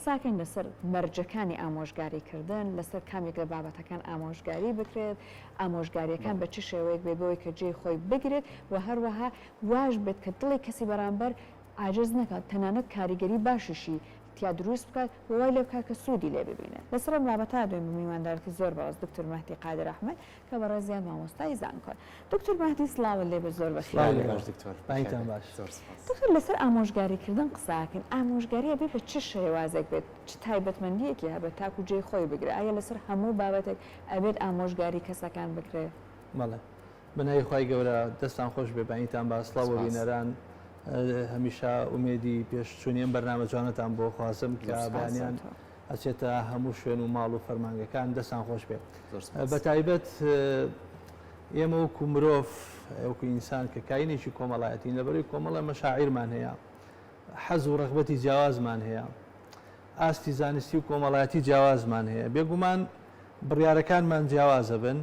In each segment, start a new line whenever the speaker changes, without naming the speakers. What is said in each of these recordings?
قساکەین لەسەر مەرجەکانی ئامۆژگاری کردن، لەسەر کام یەک لە بابەتەکان ئامۆژگاری بکرێت، ئامۆژگاریەکان بە چ شێوەیەک بێت بۆی کە جێی خۆی بگرێت و هەروەها واش بێت کە دڵی کەسی بەرامبەر عاجز نەکات، تەنانەت کاریگەری باشیشی تیا دروست بکات و وای لێ بکات کە سوودی لێ ببینێت. لەسەر ئەم بابەتە دوێن بە میواندارێتی زۆر بەڕێز دکتۆر مەهدی قادر ئەحمەد کە بەڕێزیان مامۆستای زانکۆن. دکتۆر مەهدی سڵاوت لێ بێت زۆر بەخێر بێی.
باش دکتۆر.
بەینتان باش.
زۆر سپاس.
دکتۆر لەسەر ئامۆژگاری کردن قسە ئەکەین، ئامۆژگاری ئەبێ بە چ شێوازێک بێت، چ تایبەتمەندییەکی هەبێت تاکوو جێی خۆی بگرێت؟ ئایا لەسەر هەموو بابەتێک ئەبێت ئامۆژگاری کەسەکان بکرێت؟
بەڵێ. بە ناوی خوای گەورە دەستان خۆش بێ بەینتان باش سڵاو بۆ بینەران هەمیشە ئومێدی پێشچوونی ئەم بەرنامە جوانەتان بۆ خوازم کە بەیانیان ئەچێتە هەموو شوێن و ماڵ و فەرمانگەکان دەستان خۆش بێ بە تایبەت ئێمە وەکو مرۆڤ وەکو ئینسان کە کاینێکی کۆمەڵایەتین لەبەرەی کۆمەڵە مەشاعیرمان هەیە حەز و ڕەغبەتی جیاوازمان هەیە ئاستی زانستی و کۆمەڵایەتی جیاوازمان هەیە بێگومان بڕیارەکانمان جیاوازە بن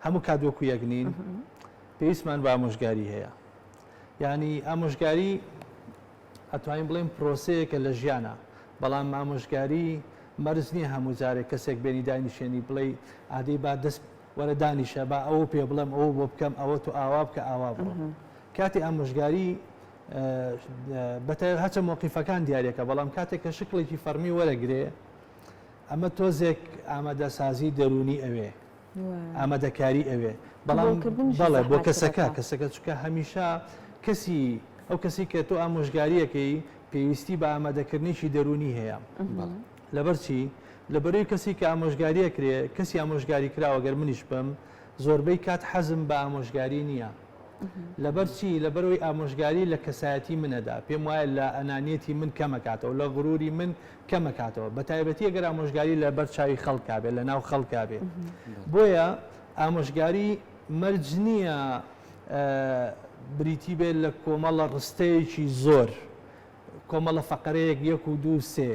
هەموو کات وەکو یەک نین پێویستمان بە ئامۆژگاری هەیە یعنی ئامۆژگاری ئەتوانین بڵێن پرۆسەیەکە لە ژیانە بەڵام ئامۆژگاری مەرج نییە هەموو جارێک کەسێک بێنی داینیشێنی بڵێ ئادەی با دەست وەرە دانیشە با ئەوە پێ بڵێم ئەوە بۆ بکەم ئەوە تۆ ئاوا بکە ئاوا بڕۆ کاتی ئامۆژگاری بەتای هەچە مۆقیفەکان دیارەکە بەڵام کاتێک کە شکڵێکی فەرمی وەرەگرێ ئەمە تۆزێک ئامادەسازی دەروونی ئەوێ ئامادەکاری ئەوێ بەڵام بەڵێ بۆ کەسەکە کەسەکە چکە هەمیشە کەسی ئەو کەسی کە تۆ ئامۆژگاریەکەی پێویستی بە ئامادەکردنێکی دەروونی هەیە لەبەر چی لەبەرەی کەسی کە ئامۆژگاریە کرێ کەسی ئامۆژگاری کراوە گەر منیش بم زۆربەی کات حەزم بە ئامۆژگاری نییە لەبەر چی؟ لەبەرئەوەی ئامۆژگاری لە کەسایەتی منەدا، پێم وایە لە ئەنانیەتی من کەمەکاتەوە، لە غروری من کەمەکاتەوە، بەتایبەتی ئەگەر ئامۆژگاری لە بەر چاوی خەڵکا بێ، لە ناو خەڵکا بێ. بۆیە ئامۆژگاری مەرج نییە بریتی بێت لە کۆمەڵە ڕستەیەکی زۆر، کۆمەڵە فەقەرەیەک یەک و دوو سێ،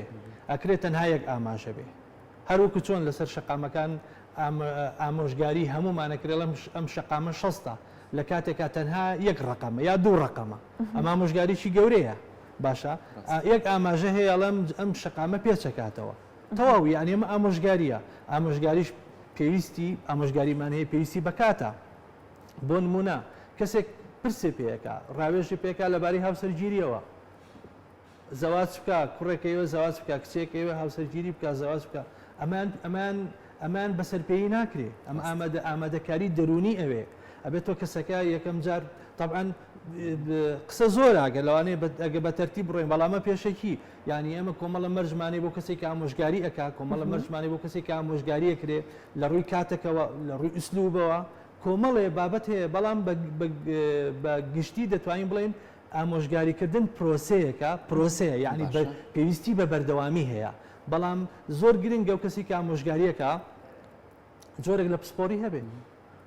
ئەکرێ تەنها یەک ئاماژە بێ. هەروەکو چۆن لەسەر شەقامەکان ئامۆژگاری هەموومان ئەکرێ ئەڵێم ئەم شەقامە شەستە لە کاتێکا تەنها یەک ڕەقەمە یا دوو ڕەقەمە ئەم ئامۆژگاریی گەورەیە باشە یەک ئاماژە هەیە ئەڵێم ئەم شەقامە پێچەکاتەوە تەواو یعنی ئەمە ئامۆژگاریە ئامۆژگاریش پێویستی ئامۆژگاریمان هەیە پێویستی بەکاتە بۆ نمونە کەسێک پرسێ پێەکە ڕاوێژی پێکا لەبارەی هاوسەرگیریەوە زەواج بکا کوڕێک ئەیەوێ زەواج بکا کچێک ئەیەوێ هاوسەرگیری بکا زەواج بکا ئەمان ئەمان ئەمان بەسەرپێیی ناکرێ ئەم ئامادە ئامادەکاری دەروونی ئەوێ ئەبێت تۆ کەسەکە یەکەم جار طبعا قسە زۆر ئەگەر لەوانەیە ئەگە بە تەرتیب بڕۆین بەڵامە پێشەکی یعنی ئێمە کۆمەڵە مەرجمانەی بۆ کەسێک کە ئامۆژگاری ئەکا کۆمەڵە مەرجمانەی بۆ کەسێک کە ئامۆژگاری ئەکرێ لە ڕووی کاتەکەوە لە ڕووی ئوسلوبەوە کۆمەڵێ بابەت هەیە بەڵام بە گشتی دەتوانین بڵێین ئامۆژگاریکردن پرۆسەیەکە، پرۆسەیە یەعنی بە پێویستی بە بەردەوامی هەیە، بەڵام زۆر گرنگە ئەو کەسەی کە ئامۆژگارییەکە جۆرێک لە پسپۆری هەبێ.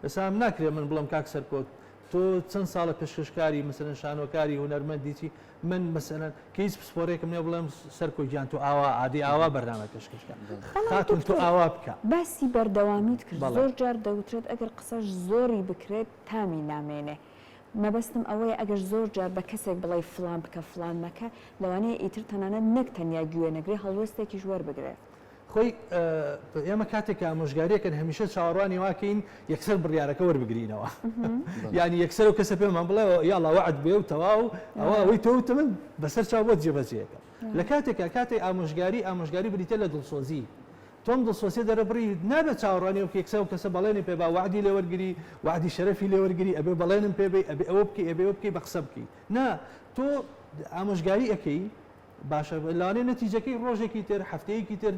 ئێستا ناکرێت من بڵێم کاک سەرکۆت تۆ چەند ساڵە پێشکەشکاری مەسەلەن شانۆکاری هونەرمەندی چی من مەسەلەن کە هیچ پسپۆرێکم نییە بڵێم سەرکۆ گیان تۆ ئاوا ئادی ئاوا بەرنامە پێشکەش بکە خاتوون تۆ ئاوا بکە.
باسی بەردەوامیت کرد زۆر جار دەوترێت ئەگەر قسەش زۆری بکرێت تامی نامێنێ مەبەستم ئەوەیە ئەگەر زۆر جار بە کەسێک بڵێی فڵان بکە فڵان مەکە، لەوانەیە ئیتر تەنانەت نەک تەنیا گوێ نەگرێ هەڵوێستێکیش وەربگرێ.
خۆی ئێمە کاتێک کە ئامۆژگاریەکەن هەمیشە چاوەڕوانی واکەین یەکسەر بڕیارەکە وەربگرینەوە یعنی یەکسەر و کەسە پێمان بڵێ یاڵا وەعد بێ و تەواو ئەوە ئەوەی تۆ وتە من بەسەر چاو بۆت جێبەجێەکەم لە کاتێکا کاتێک ئامۆژگاری ئامۆژگاری بریتە لە دڵسۆزی تۆم دڵسۆزیە دەرەبڕی نابێت چاوەڕوانی ئەو بکەی کەسە ئەو کەسە بەڵێنی پێ با وەعدی لێ وەرگری وەعدی شەرەفی لێ وەرگری ئەبێ بەڵێنم پێ بەی ئەبێ ئەوە بکەی ئەبێ ئەوە بکەی بە قسە بکەی نا تۆ ئامۆژگاری ئەکەی باشە لەوانەیە نەتیجەکەی ڕۆژێکی تر هەفتەیەکی تر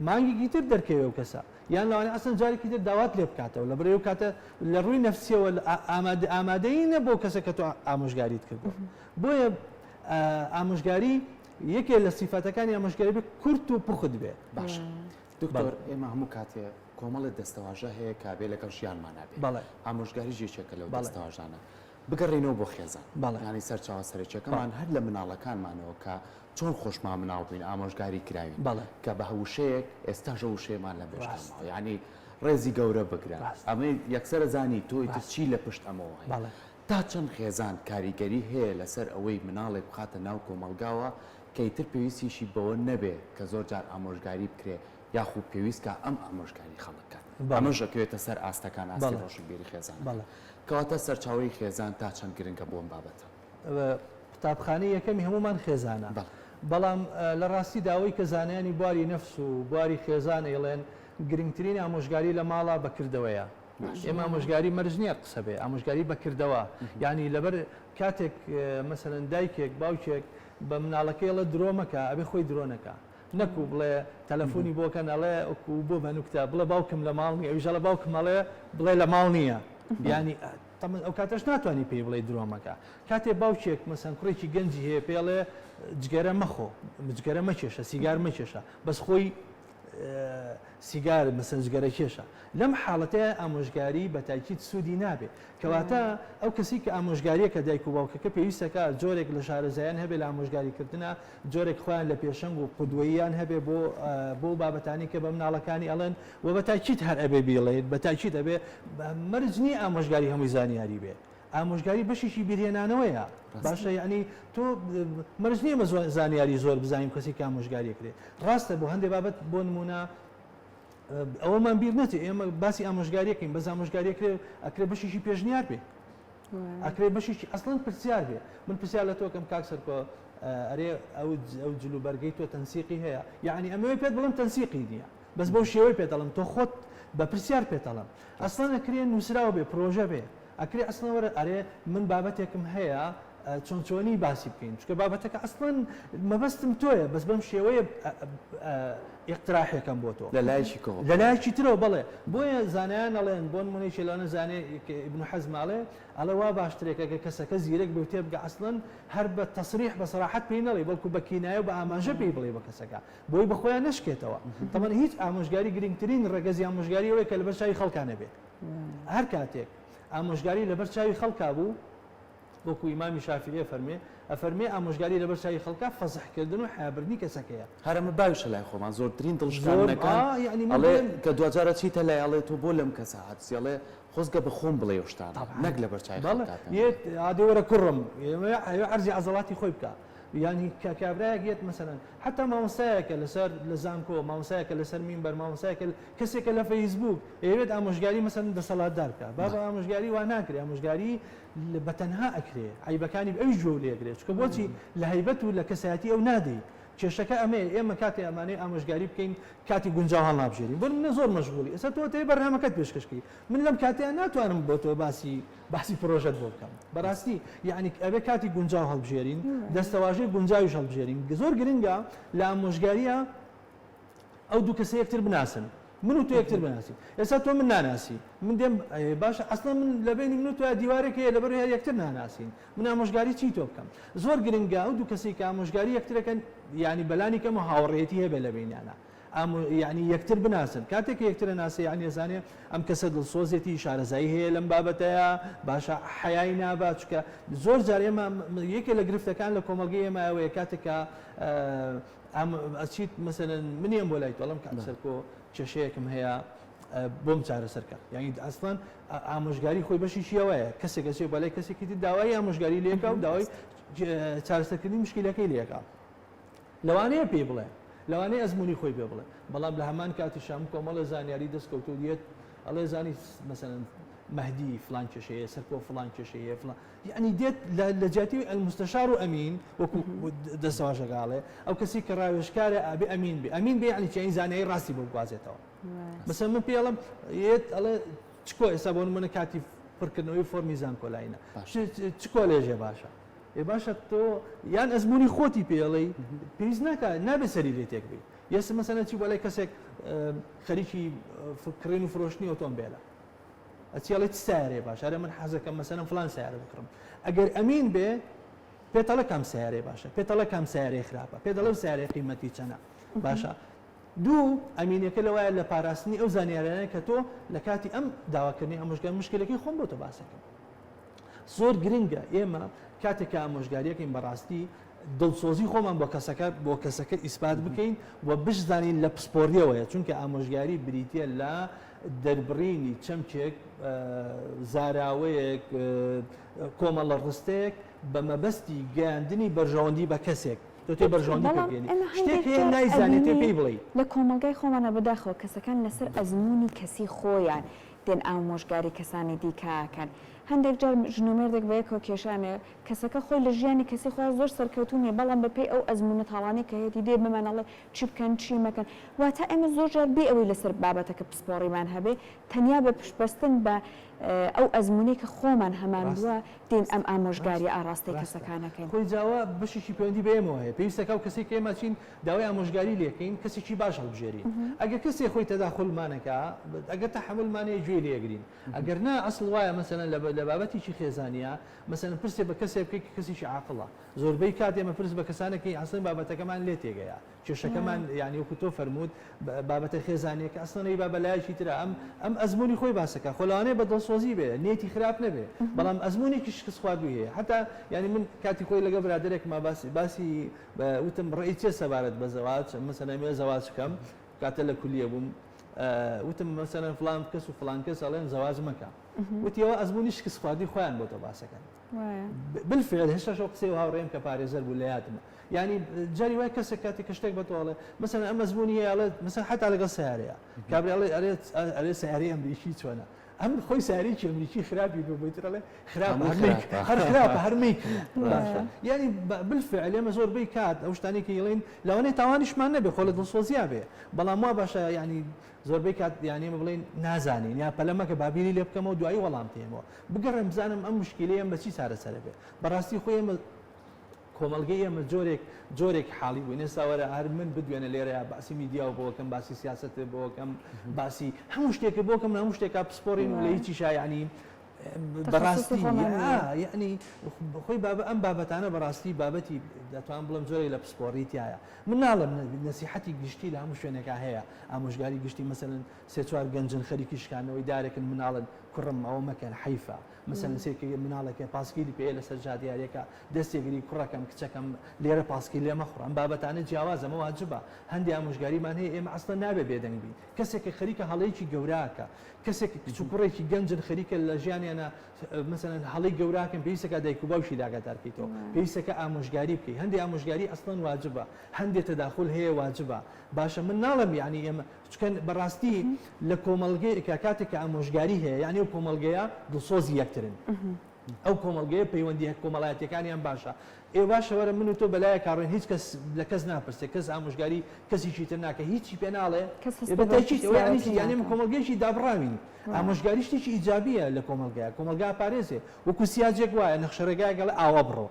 مانگێکی تر دەرکەوێ ئەو کەسە یان لەوانەیە ئەسڵەن جارێکی تر داوات لێ بکاتەوە لەبەر ئەو کاتە لە ڕووی نەفسیەوە ئامادە ئامادەیی نە بۆ کەسە کە تۆ ئامۆژگاریت کردووە بۆیە ئامۆژگاری یەکێ لە سیفەتەکانی ئامۆژگاری بێ کورت و پوخت بێ.
باشە دکتۆر ئێمە هەموو کاتێ کۆمەڵێ دەستەواژە هەیە کە بێ لەگەڵ ژیانمانا بێ
بەڵێ.
ئامۆژگاریش یەکێکە لەو
بەڵێ.
دەستەواژانە بگەڕێینەوە بۆ خێزان
بەڵێ.
یانی سەرچاوە سەرەکیەکەمان
بەڵێ.
هەر لە مناڵەکانمانەوە کە چۆن خۆشمان مناڵ بووین ئامۆژگاری کراوین
بەڵێ.
کە بە وشەیەک ئێستاش ئەو وشەیەمان لە مێشکا
ڕاستە.
ماوە یانی ڕێزی گەورە بگرە
ڕاستە.
ئەمەی یەکسەر ئەزانی تۆ ئیتر
ڕاستە.
چی لە پشت ئەمەوە هەیە
بەڵێ.
تا چەند خێزان کاریگەری هەیە لەسەر ئەوەی مناڵێک بخاتە ناو کۆمەڵگاوە؟ کە ئیتر پێویستیشی بەوە نەبێ کە زۆر جار ئامۆژگاری بکرێ یاخو پێویست کا ئەم ئامۆژگاری خەڵک کات. ئەمەش ئەکەوێتە سەر ئاستەکان ئاستی ڕۆشنبیری خێزانەکان. کەواتە سەرچاوەی خێزان تا چەند گرنگە بۆ ئەم بابەتە؟
قوتابخانەی یەکەمی هەموومان خێزانە. بەڵام لە ڕاستیدا ئەوەی کە زانایانی بواری نەفس و بواری خێزان ئەیڵێن گرنگترین ئامۆژگاری لە ماڵا بە کردەوەیە. ئێمە ئامۆژگاری مەرج نییە قسە بێ، ئامۆژگاری بە کردەوە. یانی لەبەر کاتێک مەسەلەن دایکێک باوکێک بە مناڵەکەی ئەڵێ درۆ مەکە، ئەبێ خۆی درۆ نەکا. نەکو بڵێ تەلەفۆنی بۆ کەن ئەڵێ وەکو بۆ بە نوکتە بڵێ باوکم لە ماڵ نییە، ئەویش ئەڵێ باوکم ئەڵێ بڵێ لە ماڵ نییە. یانی تەمەن ئەو کاتەش ناتوانی پێی بڵێی درۆ مەکە. کاتێ باوکێک مەسەن کوڕێکی گەنجی هەیە پێی ئەڵێ جگەرە مەخۆ، جگەرە مەکێشە، سیگار مەکێشە، بەس خۆی سیگار مەسەن جگەرە کێشە. لەم حاڵەتەیا ئامۆژگاری بە تاکید سوودی نابێ. کەواتە ئەو کەسەی کە ئامۆژگاریەکە دایک و باوکەکە پێویستەکا جۆرێک لە شارەزایان هەبێ لە ئامۆژگاری کردنا، جۆرێک خۆیان لە پێشەنگ و قودوەییان هەبێ بۆ بۆ بابەتانی کە بە مناڵەکانی ئەڵێن و بە تاکید هەر ئەبێ بیڵێیت بە تاکید ئەبێ مەرج نییە ئامۆژگاری هەمووی زانیاری بێ ئامۆژگاری بەشێکی بیرهێنانەوەیە باشە یعنی تۆ مەرج نییە مە زانیاری زۆر بزانین کەسی کە ئامۆژگاری کرێ ڕاستە بۆ هەندێک بابەت بۆ نمونە ئەوەمان بیر نەچێ ئێمە باسی ئامۆژگاریەکەین بەس ئامۆژگاریەکرێ ئەکرێ بەشێکی پێشنیار بێ ئەکرێ بەشێکی ئەسڵەن پرسیار بێ من پرسیار لە تۆکەم کاک سەرکۆ ئەرێ ئەو ئەو جلوبەرگەی تۆ تەنسیقی هەیە یعنی ئەمەوێ پێت بڵم تەنسیقی نییە بەس بەو شێوەی پێت ئەڵم تۆ خۆت بە پرسیار پێت ئەڵم ئەسڵەن ئەکرێ نووسراو بێ پرۆژە بێ ئەکرێ ئەسڵەن وەرە ئەرێ من بابەتێکم هەیە چۆن چۆنی باسی بکەین چونکە بابەتەکە ئەسڵەن مەبەستم تۆیە بەس بەم شێوەیە ئیقتراحێکەم بۆ تۆ
لە لایەکی کەوە
لە لایەکی ترەوە بەڵێ بۆیە زانایان ئەڵێن بۆ نمونەیەکی لەوانە زانێ ئیبن حەزم ئەڵێ ئەڵێ وا باشترێکە کە کەسەکە زیرەک بێ و تێبگا ئەسڵەن هەر بە تەسریح بە سەراحەت پێی نەڵێ بەڵکو بە کینایە و بە ئاماژە پێی بڵێ بە کەسەکە بۆی بە خۆیان نەشکێتەوە تەمەن هیچ ئامۆژگاری گرنگترین ڕەگەزی ئامۆژگاری ئەوەیە کە لەبەر چاوی خەڵکا نەبێت هەر کاتێک ئامۆژگاری لەبەر چاوی خەڵکا بوو وەکو ئیمامی شافیعی ئەفەرموێ، ئەفەرموێ ئامۆژگاری لەبەر چاوی خەڵکا فەزح کردن و حەیا بردنی کەسەکەیە.
هەر ئەمە باویشە لای خۆمان زۆرترین
زۆر
دڵشکاندنەکان
ئا یەعنی من
ئەڵێ
بڵێم.
کە دواجار ئەچیتە لای ئەڵێ تۆ بۆ لەم کەسە هاتسی ئەڵێ خۆزگە بە خۆم بڵێی ئەو شتانە
تەبعەن
نەک لەبەر چاوی
بەڵێ
خەڵکا پێم
یێت
بڵێی.
ئادەی وەرە کوڕم ئەوێ عەرزی عەزەڵاتی خۆی بکا یانی کە کابرایەک یەت مەسەلەن حەتا مامۆستایەکە لەسەر لە زانکۆ مامۆستایەکە لەسەر مینبەر مامۆستایەکە کەسێکە لە فەیسبووک ئەیەوێت ئامۆژگاری مەسەلەن دەسەڵاتدار بکا بابە ئامۆژگاری وا ناکرێ ئامۆژگاری بە تەنها ئەکرێ عەیبەکانی ئەویش گوێ لێ ئەگرێ چونکە بۆچی لە هەیبەت و لە کەسایەتی ئەو نادەی کێشەکە ئەمەیە ئێمە کاتێ ئەمانەی ئامۆژگاری بکەین کاتی گونجاو هەڵنابژێرین بۆ نمونە زۆر مەشغوڵی ئێستا تۆ ئەتەوێ بەرنامەکەت پێشکەش کەی من لەم کاتەیا ناتوانم بۆ تۆ باسی باسی پرۆژەت بۆ بکەم بەڕاستی یعنی ئەبێ کاتی گونجاو هەڵبژێرین دەستەواژەی گونجاویش هەڵبژێرین زۆر گرنگە لە ئامۆژگاریە ئەو دوو کەسە یەکتر بناسن من و تۆ یەکتر بناسین ئێستا تۆ من ناناسی من دێم باشە ئەسڵەن من لە بینی من و تۆ دیوارێک هەیە لەبەر هەر یەکتر ناناسین من ئامۆژگاری چی تۆ بکەم زۆر گرنگە ئەو دوو کەسی کە ئامۆژگاری یەکترەکەن یعنی بەلانی کەم و هاوڕێتی هەبێ لە بینیانە یعنی یەکتر بناسن کاتێک کە یەکترە ناسێ یعنی ئەزانێ ئەم کەسە دڵسۆزێتی شارەزایی هەیە لەم بابەتەیە باشە حەیای نابا چکە زۆر جار ئێمە یەکێ لە گرفتەکان لە کۆمەڵگەی ئێمە ئەوەیە کاتێک کە ئەم ئەچیت مەسەلەن من یەم بۆ لای تۆ ئەڵێم کاک سەرکۆ کێشەیەکم هەیە بۆم چارەسەر کە یعنی ئەسڵەن ئامۆژگاری خۆی بەشیشی ئەوەیە کەسێک ئەچێ بۆ لای کەسێکی تر داوای ئامۆژگاری لێکا و داوای چارەسەرکردنی مشکلەکەی لێکا لەوانەیە پێی بڵێ لەوانەیە ئەزمموی خۆی پێ بڵێ بەڵام لە هەمان کاتیشام کۆمەڵە زانیاری دەستکەوتو دیێت ئەڵێ زانی مەسەلەن مەهدی فلان کێشەیە سەرکۆ فلان کێشەیە فلان یەعنی دێت لە جیاتی المستشار و ئەمین وەکو دەستەواژەکە ئەڵێ ئەو کەسی کە ڕاوێژکارە ئەبێ ئەمین بێ ئەمین بێ یعنی چی زانیاری ڕاستی بۆ بگوازێتەوە مەسەلەن من پێی ئەڵێم یێت ئەڵێ چ کۆ ئێستا بۆ نمونە کاتی پڕکردنەوەی فۆرمی زانکۆلاینە چ کۆلێژێ باشە ئێ باشە تۆ یان ئەزمموی خۆتی پێڵی پێویست ناکە نابێ سەری لێ تێک بی یەس مەسەلەن چی بۆ لای کەسێک خەریکی کڕین و فرۆشتنی ئۆتۆمبێلە ئەچی ئەڵێ چ سەیارەیە باشە ئەرێ من حەزەکەم مەسەلەن فلان سەیارە بکڕم ئەگەر ئەمین بێ پێت ئەڵێ کام سەیارەیە باشە پێت ئەڵێ کام سەیارەیە خراپە پێت ئەڵێ سەیارەیە قیمەتی چەنە باشە دوو ئەمینەکە لەوایە لە پاراستنی ئەو زانیارانە کە تۆ لە کاتی ئەم داواکردنی ئامۆژگار مشکلەکەی خۆم بۆ تۆ باسەکەم زۆر گرنگە ئێمە کاتێک کە ئامۆژگاریەکەین بەڕاستی دڵسۆزی خۆمان بۆ کەسەکە بۆ کەسەکە ئیسپات بکەین و بشزانین لە پسپۆریەوەیە چونکە ئامۆژگاری بریتە لە دەربڕینی چەمکێک زاراوەیەک کۆمەڵە ڕستەیەک بە مەبەستی گەیاندنی بەرژەوەندی بە کەسێک. تۆ تێ بەرژەوەندی پێ
بەڵام
بگەیەنی
ئێمە
شتێک
هەندێک
هەیە
جار
نایزانێ تۆ
ئەبینی
پێی بڵێی.
لە کۆمەڵگای خۆمانا بەداخەوە کەسەکان لەسەر ئەزموونی کەسی خۆیان دێن ئامۆژگاری کەسانی دیکە ئەکەن. هەندێک جار ژن و مێردێک بەیەکەوە کێشەیان هەیە، کەسەکە خۆی لە ژیانی کەسی خۆیا زۆر سەرکەوتوو نییە، بەڵام بەپێی ئەو ئەزموونە تاڵانەی کە هەیەتی دێ بەمان ئەڵێ چی بکەن چی مەکەن. واتە ئێمە زۆر جار بێ ئەوەی لەسەر بابەتەکە پسپۆڕیمان هەبێ، تەنیا بە پشتبەستن بە ئەو ئەزموونەی کە خۆمان هەمان بووە دێین ئەم ئامۆژگارییە ئاڕاستەی کەسەکان ئەکەین.
خۆی جاوە بەشێکی پەیوەندی بە ئێمەوە هەیە، پێویستە کە ئەو کەسەی کە ئێمە ئەچین داوای ئامۆژگاری لێ کەین کەسێکی باش هەڵبژێرین. ئەگەر کەسێ خۆی تەداخولمان ئەکا، ئەگەر تەحەمولمان هەیە گوێی لێ ئەگرین، ئەگەر نا ئەسڵ وایە مەسەلەن لە بابەتێکی خێزانیا مەسەلەن پرسێ بە کەسێ بکەی کە کەسێکی عاقڵە. زۆربەی کات ئێمە پرس بە کەسانێک کەین ئەسڵەن بابەتەکەمان لێ تێگەیە. کێشەکەمان یانی وەکو تۆ فەرمووت بابەتە خێزانیەکە ئەسڵەن ئەی با بەلایەکی ترا ئەم ئەم ئەزموونی خۆی باسەکە خۆ لەوانەیە بە دڵسۆزی بێ نێتی خراپ نەبێ بەڵام ئەزموونێکی شکست خواردووی هەیە حتا یانی من کاتی خۆی لەگەڵ برادەرێکما باسی باسی وتم ڕێی چیە سەبارەت بە زەواج مەسەلەن ئەمەوێ زەواج بکەم کاتە لە کولیە بووم وتم مەسەلەن فڵان کەس و فڵان کەس ئەڵێن زەواج مەکە وتی ئەوە ئەزموونی شکست خواردووی خۆیان بۆ تۆ باسەکەن بالفعل هێشتاش ئەو قسەی هاوڕێم کە پارێزەر بوو لە یادمە یعنی جاری وای کەسێک کاتێک کە شتێک بە تۆ ئەڵێ مەسەلەن ئەم ئەزموونی هەیە ئەڵێ مەسەلەن حەتا لەگەڵ سەیارەیە کابرا ئەڵێ ئەرێ ئەرێ سەیارەی ئەمریکی چۆنە ئەم خۆی سەیارەیەکی ئەمریکی خراپی بێ بۆی تر ئەڵێ خراپە هەر مەیکڕە هەر خراپە هەر مەیکڕە باشە یعنی بالفعل ئێمە زۆربەی کات ئەو شتانەی کە ئەڵێین لەوانەیە تاوانیشمان نەبێ خۆ لە دڵسۆزیا بێ بەڵام وا باشە یعنی زۆربەی کات یانی ئێمە بڵێین نازانین یا پەلە مەکە با بیری لێ بکەمەوە دوایی وەڵام تێمەوە بگەڕێم بزانم ئەم مشکیلەیەم بە چی چارەسەرە بێ بەڕاستی خۆی ئێمە کۆمەڵگەی ئێمە جۆرێک جۆرێک حاڵی بووین ئێستا وەرە هەر من بدوێنە لێرەیا باسی میدیا و بۆکەم باسی سیاسەت بۆکەم باسی هەموو شتێکە بۆکەم لە هەموو شتێکا پسپۆڕین و لە هیچیشا یعنی بەڕاستی یعنی خۆی بابە ئەم بابەتانە بەڕاستی بابەتی دەتوان بڵم جۆرێک لە پسپۆڕی تایە من ناڵێم نەسیحەتی گشتی لە هەموو شوێنێکا هەیە ئامۆژگاری گشتی مەسەلەن سێ چوار گەنجن خەریکی شکاندنەوەی دارێکن مناڵن کوڕم ئەوە مەکەن حەیفە مەسەلەن سێ مناڵێک هەیە پاسکیلی پێیە لەسەر جادیارێکە دەستێگری کوڕەکەم کچەکەم لێرە پاسکیل لێ مەخوڕ ئەم بابەتانە جیاوازە ئەمە واجبە هەندێ ئامۆژگاریمان هەیە ئێمە ئەسڵەن نابێ بێدەنگ بین کەسێک کە خەریکە هەڵەیەکی گەوراکە کەسێک کچ و کوڕێکی گەنجن خەریکە لە ژیانیانە مەسەلەن هەڵەی گەوراکەن پێویستەکە دایک و باوکی ئاگادار کەیتەوە پێویستەکە ئامۆژگاری بکەی هەندێ ئامۆژگاری ئەسڵەن واجبە هەندێ تەداخول هەیە واجبە باشە من ناڵێم یانی ئێمە چکە بەڕاستی لە کۆمەڵگەیەکە کاتێک کە ئامۆژگاری هەیە یانی ئەو کۆمەڵگەیە دڵسۆزی یەکترن ئەو کۆمەڵگەیە پەیوەندیه کۆمەڵایەتیەکانیان باشە ئێ باشە وەرە من و تۆ بەلایەکا ڕۆین هیچ کەس لە کەس ناپرسێ کەس ئامۆژگاری کەسیکی تر ناکە هیچی پێ ناڵێ
کەس هەست
ئێ
بە
بەتەکید ئەوە یانی چی
بەرپرسیارەتی
یانی ئێمە
ناکا.
کۆمەڵگەیەکی دابڕاوین ئامۆژگاری شتێکی ئیجابیە لە کۆمەڵگایە کۆمەڵگا ئەپارێزێ وەکو سیاجێک وایە نەخشەڕێگایەک ئەڵێ ئاوا بڕۆ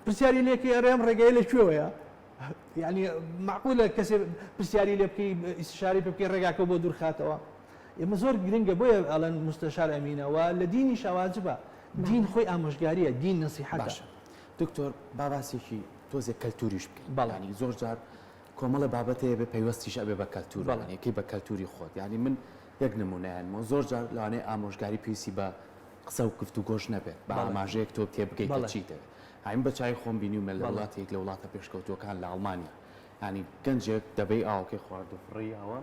پرسیاری لێکەی ئەرێ ئەم ڕێگەیە لە کوێوەیە یعنی معقولە کەسێ پرسیاری لێ بکەی ئیستشارەی پێ بکەی ڕێگاکە بۆ دوورخاتەوە ئێمە زۆر گرنگە بۆیە ئەڵێن مستەشار ئەمینە و لە دینیشا واجبە دین خۆی ئامۆژگاریە دین نەسیحەتە.
باشە دکتۆر با باسێکی تۆزێک کەلتوریش بکەین
بەڵێ.
یانی زۆر جار کۆمەڵە بابەت هەیە بێ پەیوەستیش ئەبێ بە کەلتور
بەڵێ.
یانی ئەکەی بە کەلتوری خۆت یانی من یەک نمونەیانمەوە زۆر جار لەوانەیە ئامۆژگاری پێویستی بە قسە و گفتوگۆش نەبێت بە
بەڵێ.
ئاماژەیەک تۆ تێبگەی کە
بەڵێ.
چیت دەوێت یانی من بە چاوی خۆم بینیومە لە
بەڵێ.
وڵاتێک لە وڵاتە پێشکەوتووەکان لە ئەڵمانیا یانی گەنجێک دەبەی ئاوەکەی خوارد و فڕێی یاوە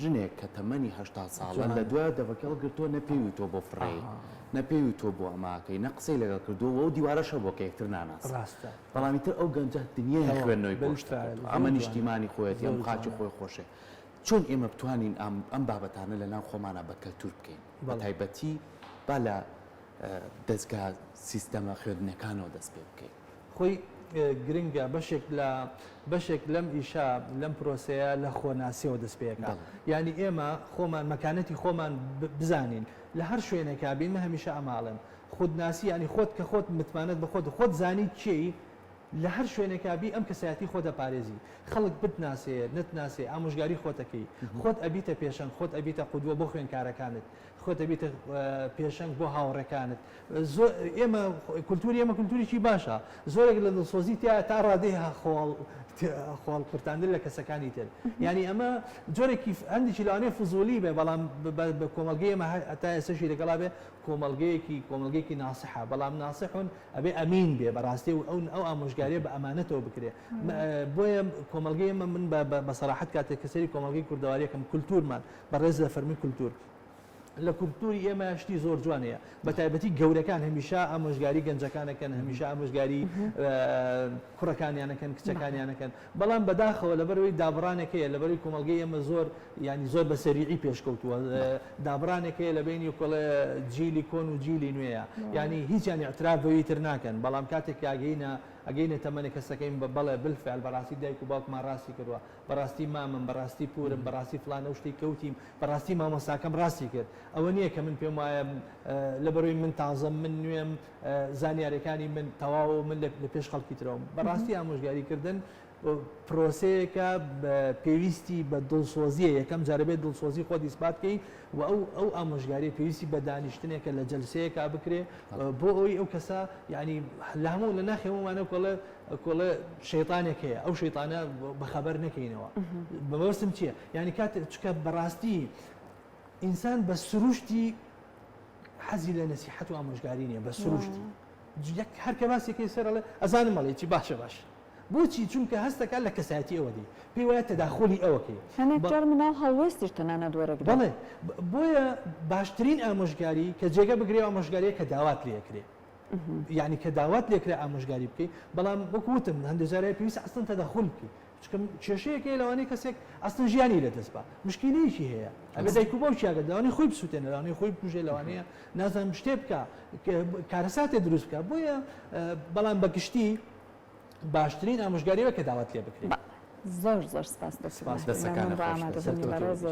ژنێک کە تەمەنی 80 ساڵە لە
جوانە.
دوای دەبەکەی هەڵگرتووە نە پێی وتووە بۆ فڕێی
ئاها.
نە پێی وتووە بۆ ئەمە ئەکەی نە قسەی لەگەڵ کردووە و ئەو دیوارەش هەبووە کە یەکتر ناناسن
ڕاستە.
بەڵام ئیتر ئەو گەنجە دنیای
تەواو.
خوێندنەوەی بۆ شتە
بالفعل.
کردووە
زۆر
ئەمە
جوانە.
نیشتیمانی خۆیەتی ئەم
زۆر
خاکی
جوانە.
خۆی خۆشێ چۆن ئێمە بتوانین ئەم ئەم بابەتانە لە ناو خۆمانا بە کەلتوور بکەین بە
بەڵێ.
تایبەتی با لە دەزگا سیستەمە خوێندنەکانەوە دەست پێ بکەین.
خۆی گرنگە بەشێک لە بەشێک لەم ئیشە لەم پرۆسەیە لە خۆناسیەوە دەست پێکا یانی ئێمە خۆمان مەکانەتی خۆمان بزانین لە هەر شوێنێکا بین من هەمیشە ئەمە ئەڵێم خودناسی یانی خۆت کە خۆت متمانەت بە خۆت خۆت زانی کێی لە هەر شوێنێکا بی ئەم کەسایەتی خۆت ئەپارێزی خەڵک بتناسێ نەتناسێ ئامۆژگاری خۆتەکەی خۆت ئەبیتە پێشەنگ خۆت ئەبیتە قودوە بۆ خوێنکارەکانت خۆت ئەبیتە پێشەنگ بۆ هاوڕێکانت زۆر ئێمە کولتوری ئێمە کولتوریی باشە زۆرێک لە دڵسۆزی تیا تا ڕادەی خۆڵ خۆڵ قورتاندن لە کەسەکانی تر یعنی ئەمە جۆرێکی هەندێکی لەوانەیە فزولی بێ بەڵام بە کۆمەڵگەی ئێمە هەتا ئێستەشی لەگەڵا بێ کۆمەڵگەیەکی کۆمەڵگەیەکی ناسحە بەڵام ناسحون ئەبێ ئەمین بێ بەڕاستی و ئەو ئەو ئامۆژگاریە بە ئەمانەتەوە بکرێ بۆیە کۆمەڵگەی ئێمە من بە سەراحەت کاتێک کە سەیری کۆمەڵگەی کوردەواریەکەم کولتورمان بەڕێز دەفەرمووی کولتور. لە کولتوری ئێمە شتی زۆر جوان هەیە بە تایبەتی گەورەکان هەمیشە ئامۆژگاری گەنجەکان ئەکەن هەمیشە ئامۆژگاری کوڕەکانیان ئەکەن کچەکانیان ئەکەن بەڵام بەداخەوە لەبەرەوەی دابڕانێک هەیە لەبەرەوەی کۆمەڵگەی ئێمە زۆر یانی زۆر بە سەریعی پێشکەوتووە دابڕانێک هەیە لە بینی کۆڵێ جیلی کۆن و جیلی نوێیە یانی هیچیان اعتراف بەوی تر ناکەن بەڵام کاتێک کاگەینە ئەگەینە تەمەنێک کەسەکەین بە بەڵێ بالفعل بەڕاستی دایک و باوکمان ڕاستی کردووە بەڕاستی مامم بەڕاستی پورم بەڕاستی فڵانە و شتێک کەوتیم بەڕاستی مامۆستاکەم ڕاستی کرد ئەوە نییە کە من پێم وایە لەبەرەوەی من تازەم من نوێم زانیارەکانی من تەواو من لە پێش خەڵکی ترەوەم بەڕاستی ئامۆژگاری کردن پرۆسەیەکە پێویستی بە دڵسۆزیە یەکەم جارە بێت دڵسۆزی خۆت ئیسپات کەی و ئەو ئەو ئامۆژگاری پێویستی بە دانیشتنێکە لە جەلسەیەکا بکرێ بۆ ئەوەی ئەو کەسە یعنی لە هەموو لە ناخی هەموومانە کۆڵێ کۆڵێ شەیتانێک هەیە ئەو شەیتانە بەخەبەر نەکەینەوە بەمەبەستم چییە یعنی کاتێک چکە بەڕاستی ئینسان بە سروشتی حەزی لە نەسیحەت و ئامۆژگاری نییە بە سروشتی یەک هەر کە باسێکی سەر ئەڵێ ئەزانم ئەڵێ چی باشە باش بۆچی چونکە هەستەکە لە کەسایەتی ئەوە دی پێی وایە تەداخولی ئەوەکەی
هەنێک جار مناڵ هەڵوێستیش تەنانەت وەرەگرێت.
بەڵێ بۆیە باشترین ئامۆژگاری کە جێگە بگرێ ئامۆژگاریە کە داوات لێ ئەکرێ یعنی کە داوات لێکرا ئامۆژگاری بکەی بەڵام وەکو وتم هەندێک جارە پێویستە ئەسڵەن تەدەخول بکەی چونکە کێشەیەک هەیە لەوانەیە کەسێک ئەسڵەن ژیانی لەدەست با مشکیلەیەکی هەیە ئەبێ دایک و باوکی ئاگادار لەوانەیە خۆی بسووتێنێ لەوانەیە خۆی بکوژێ لەوانەیە نازانم شتێ بکا کارەساتێ دروست بکا بۆیە بەڵام بە گشتی باشترین ئامۆژگاری ئەوەیە کە داوات لێ بکرێت.
زۆر زۆر سپاس دکتۆر
سپاس.
مەهدی مەمنون بۆ ئامادەبوونی بەڕێزت.